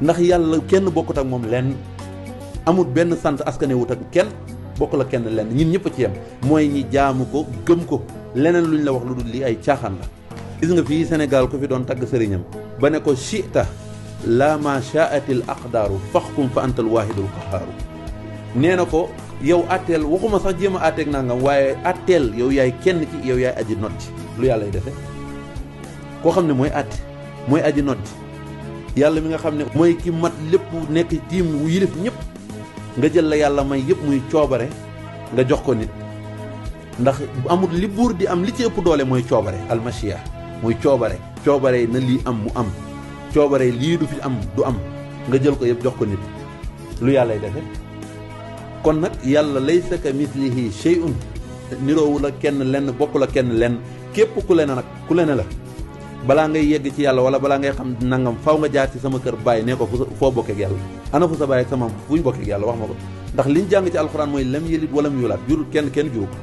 ndax yàlla kenn bokkut ak moom lenn amul benn sant askane wut ak kenn bokk la kenn lenn ñun ñëpp a ci yem mooy ñi jaamu ko gëm ko leneen luñ la wax lu dul lii ay caaxaan la. gis nga fii Sénégal ku fi doon tagg sëriñam ba ne ko chita la ma shaatil aqdaaru faxkum fa antal waahidul qahaaru nee na ko yow atteel waxuma sax jéem a atteeg nangam waaye atteel yow yaay kenn ki yow yaay aji notti lu yàlla y defe koo xam ne mooy atte mooy aji notti yàlla mi nga xam ne mooy ki mat lépp nekk tiim wu yilif ñëpp nga jël la yàlla may yëpp muy coobare nga jox ko nit ndax amul li buur di am li ci ëpp doole mooy coobare almasiya muy coobare na lii am mu am coobare lii du fi am du am nga jël ko yëpp jox ko nit lu yàllay defe kon nag yàlla laysa ka mislihi shay'un niroowu la kenn lenn bokku la kenn lenn képp ku le ne nag ku le ne la balaa ngay yegg ci yàlla wala balaa ngay xam nangam faw nga jaar ci sama kër bàyyi ne ko foo bokkeek yàlla ana fu sa bàyyi ak sa maam fuñ bokkeek yàlla wax ma ko ndax liñ jàng ci alxuraan mooy lam yëlit walam yulaat jurul kenn juru ko